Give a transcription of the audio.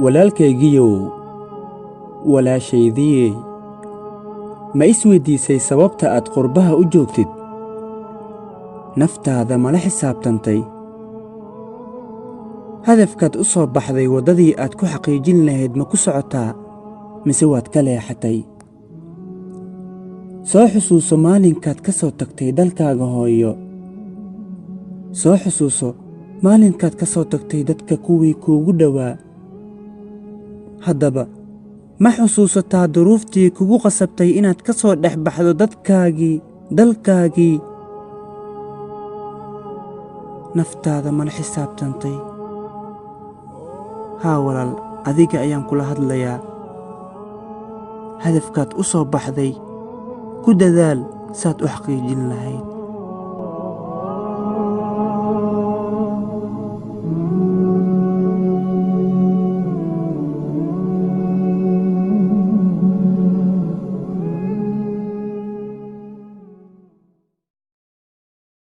Walaalkaygiyow, walaashaydiyey, ma isweydiisay sababta aad qurbaha u joogtid? Naftaada mala xisaabtantay? Hadafkaad u soo baxday waddadii aad ku xaqiijin lahayd ma ku socotaa mise waad ka leexatay? Soo xusuuso maalinkaad ka soo tagtay dalkaaga hooyo. Soo xusuuso maalinkaad ka soo tagtay dadka kuwii kuugu dhowaa. Haddaba, ma xusuusataa duruuftii kugu qasabtay inaad ka soo dhex baxdo dadkaagii, dalkaagii? Naftaada mala xisaabtantay? Haa walaal, adiga ayaan kula hadlayaa. Hadafkaad u soo baxday ku dadaal saad u xaqiijin lahayd.